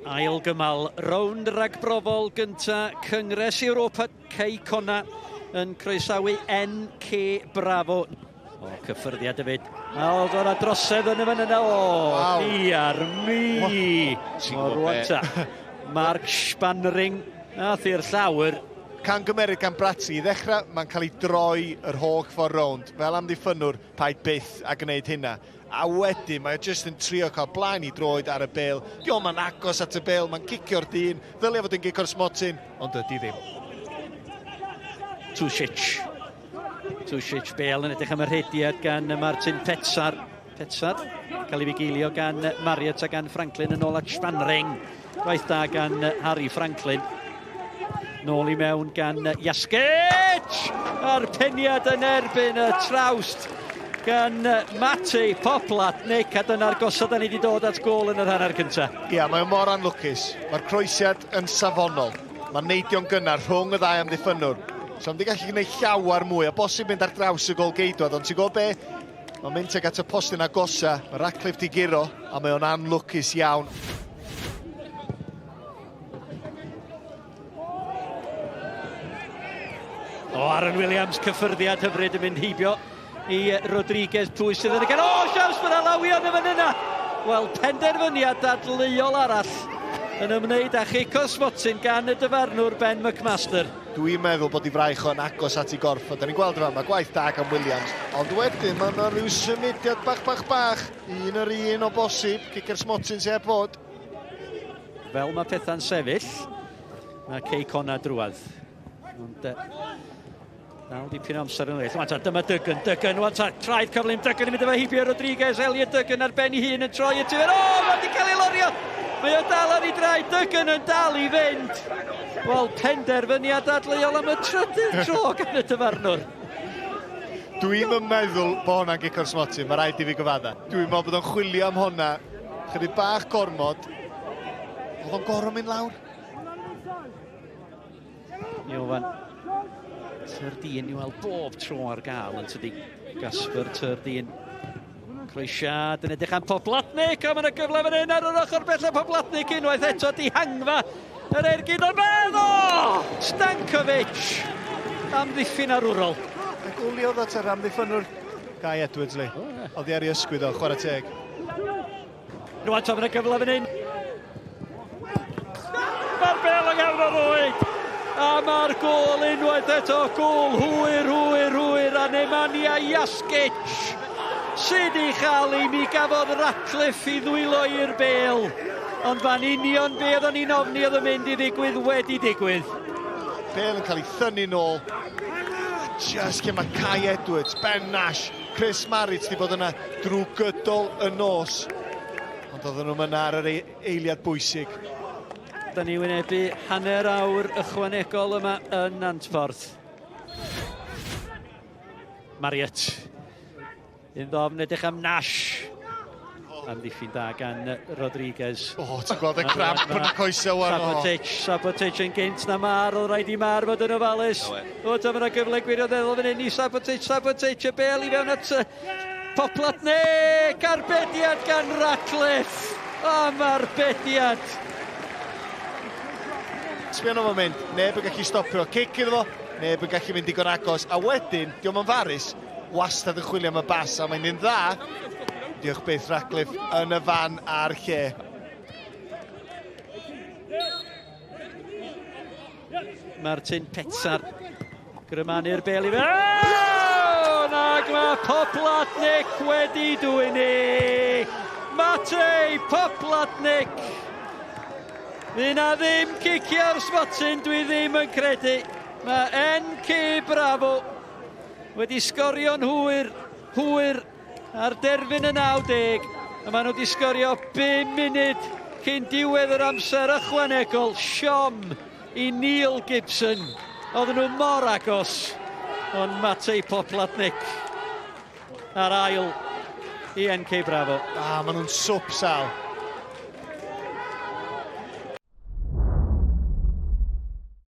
Ail gymal rownd ragbrofol gynta Cyngres Europa Cei Conna yn croesawu NK Bravo. O, cyffyrddiad hefyd. A oedd o'r adrosedd yn y fan yna. O, wow. diar mi. O, rwan ta. Mark Spanring. Nath i'r llawr. Camgymeriad gan Bratzi. I ddechrau, mae'n cael ei droi yr holl ffordd rownd. Fel amddiffynnwr, paid byth a gwneud hynna. A wedyn, mae o jyst yn trio cael blaen i droed ar y bêl. Diolch mae'n agos at y bêl, mae'n cicio'r dyn. Ddylia fod yn gico'r smotyn, ond dydy ddim. Tusic. Tusic bêl yn edrych am y rhediad gan Martin Petsar. Petsar cael ei fugeilio gan Marriott a gan Franklin yn ôl at Spanring. Gwaith da gan Harry Franklin. Nôl i mewn gan Jaskic! A'r peniad yn erbyn y trawst gan Matej Poplatnik a dyna'r gosod da ni wedi dod at gôl yn yr hanner cyntaf. Ia, mae o mor anlwcus. Mae'r croesiad yn safonol. Mae'n neidio'n gynnar rhwng y ddau amddiffynnwr. So am di gallu gwneud llawer mwy, a bosib mynd ar draws y gol geidwad, ond ti'n gwybod be? Mae'n mynd tuag at y postyn agosa, mae Ratcliffe di guro, a mae o'n anlwcus iawn. O, Aaron Williams, cyffyrddiad hyfryd yn mynd heibio i Rodriguez, pwy sydd yn y gan... O, siawns mae'n alawion yn fan yna! Wel, penderfyniad dadleuol arall yn ymwneud â chic o'r smotyn gan y dyfarnwr Ben McMaster. Dwi'n meddwl bod ei fraich o'n agos at ei gorff, a da ni'n gweld yma, mae gwaith da gan Williams, ond wedyn mae yna rhyw symudiad bach bach bach, un yr un o bosib, cic ar smotyn sy'n heb fod. Fel mae pethau'n sefyll, mae Cei Connah drwadd. Ond dal dipyn o amser yn well. Wan dyma Duggan, Duggan, wan ta, traed cyflym, Duggan yn mynd efo heibio Rodriguez, Elliot Duggan ar ben ei hun yn troi y tu fewn. O, mae wedi cael ei lorio! Mae o dal ar ei draed, Duggan yn dal i fynd. Wel, penderfyniad dadleuol am y trydydd tro gan y dyfarnwr. Dwi'm yn meddwl bod hwnna'n gic o'r smotyn, mae rhaid i fi gyfadda. Dwi'n meddwl bod o'n chwilio am hwnna, chydig bach gormod. Oedd o'n gorfod mynd lawr? Jovan Tyrdîn i weld bob tro ar gael yn tydi. Gasper Tyrdîn. Croesiad yn edrych am Poplatnik, a mae yna gyfle fan hyn ar yr ochr bellaf Poplatnik unwaith eto dihangfa yr ergyd o'r bedd o! Stankovic! Amddiffyn arwrol. A gwyliodd at yr amddiffynwr Guy Edwards, Lee. Oh, yeah. Oddi ar ei ysgwydd o, chwarae teg. Rwan ta, mae gyfle fan hyn. Mae'r bel yng nghanol rwyd. A mae'r gôl unwaith eto, gôl hwyr, hwyr, hwyr, a Nemanja Jaskic sydd i chael ei mi gafodd Ratcliffe i ddwylo i'r bel. Ond fan union be oeddwn ni'n ofni oedd yn mynd i ddigwydd wedi digwydd. Bel yn cael ei thynnu nôl. Just lle mae Kai Edwards, Ben Nash, Chris Marriott wedi bod yna drwy gydol y nos. Ond oedden nhw'n yna ar yr eiliad bwysig. Da ni wynebu hanner awr ychwanegol yma yn Nantporth. Marriott. Un ddofn edrych am Nash. Amddiffyn da gan Rodriguez. O, oh, ti'n gweld y cramp yn y coesau wan. Sabotic, Sabotic yn gynt na Mar, oedd rhaid i Mar fod yn ofalus. O, ta fyna gyfle gwirioneddol fan hyn i Sabotic, Sabotic, y bel i fewn at Poplatnik, arbediad gan Ratcliffe. Am arbediad. Sbio arno fo'n mynd, neb yn gallu stopio, cic iddo fo, neb yn gallu mynd digon agos, a wedyn, diolch yn farus, wastad yn chwilio am y bas a mae'n un dda. Diolch byth Ratcliffe yn y fan a'r lle. Martin Petsar grymanu'r bel i fewn! Ac mae Poplatnik wedi dwyn i! Matej Poplatnik! Fydd na ddim cicio'r smotyn, dwi ddim yn credu. Mae NK Bravo wedi sgorio'n hwyr, hwyr ar derfyn y 90, a maen nhw wedi sgorio 5 munud cyn diwedd yr amser ychwanegol. Siom i Neil Gibson. Oedden nhw mor agos, ond Matej Poplatnik ar ail i NK Bravo. Ah, maen nhw'n swp sal.